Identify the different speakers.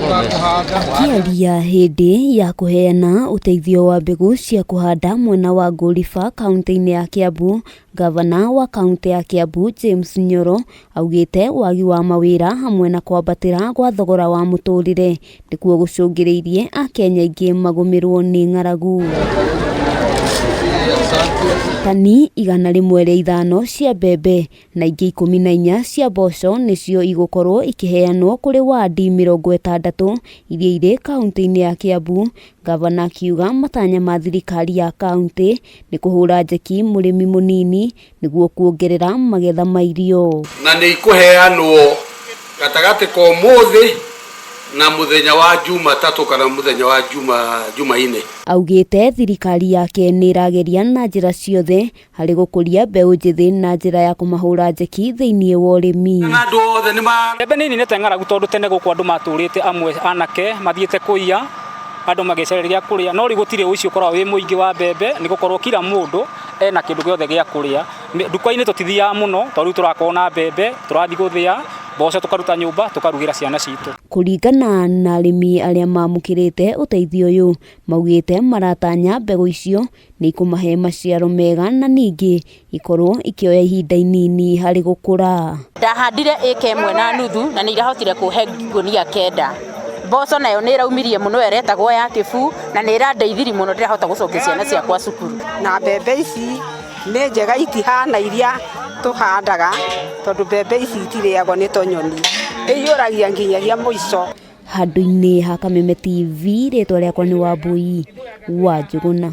Speaker 1: Akĩaria hĩndĩ ya kũheana ũteithio wa mbegũ cia kũhanda mwena wa Ngũriba kaunti-inĩ ya Kiambu, ngavana wa kaunti ya Kiambu James Nyoro augĩte wagi wa mawĩra hamwe na kwambatĩra gwa thogora wa mũtũrĩre nĩkuo gũcũngĩrĩirie Akenya aingĩ magũmĩrwo nĩ ng'aragu. Tani 105 cia mbembe na ingĩ 14 cia mboco nĩcio igũkorwo ikĩheanwo kũrĩ wadi 60 iria irĩ kaunti-inĩ ya Kiambu. Gavana akiuga matanya ma thirikari ya kaunti nĩ kũhũra njeki mũrĩmi mũnini nĩguo kuongerera magetha ma irio.
Speaker 2: Na nĩ ikũheanwo gatagatĩ ka ũmũthĩ na mũthenya wa Jumatatũ kana mũthenya wa Juma Jumaine.
Speaker 1: Augĩte thirikari yake nĩ ĩrageria na njĩra ciothe harĩ gũkũria mbeũ njĩthĩ na njĩra ya kũmahũra njeki thĩinĩ wa ũrĩmi.
Speaker 2: Na andũ othe nĩ ma
Speaker 3: Mbembe nĩ ininĩte ng'aragu tondũ tene gũkũ andũ matũrĩte amwe anake mathiĩte kũiya andũ magĩcereria gĩa kũrĩa, no rĩu gũtirĩ ũici ũkoragwo wĩ mũingĩ wa mbembe nĩ gũkorwo kila mũndũ ena kĩndũ gĩothe gĩa kũrĩa. Nduka-inĩ tũtithiaga mũno tondũ rĩu tũrakorwo na mbembe, tũrathiĩ gũthĩa mboco tũkaruta nyũmba tũkarugĩra ciana citũ.
Speaker 1: Kũringana na arĩmi arĩa mamũkĩrĩte ũteithio ũyũ, maugĩte maratanya mbegũ icio nĩ ikũmahe maciaro mega na ningĩ ikorwo ikĩoya ihinda inini harĩ gũkũra.
Speaker 4: Ndahandire ĩka 1.5 na nĩ irahotire kũhe ngũnia 9. Mboco nayo nĩ ĩraumirie mũno ĩretagwo ya kĩbu na nĩ ĩrandeithirie mũno ndĩrahota gũcokia ciana ciakwa cukuru.
Speaker 5: Na mbembe ici nĩ njega, itihana iria tũhandaga tondũ mbembe ici itirĩagwo nĩ tũnyoni, ĩiyũragia nginyagia mũico.
Speaker 1: Handũ-inĩ ha Kameme TV, rĩtwa rĩakwa nĩ Wambui wa Njũgũna.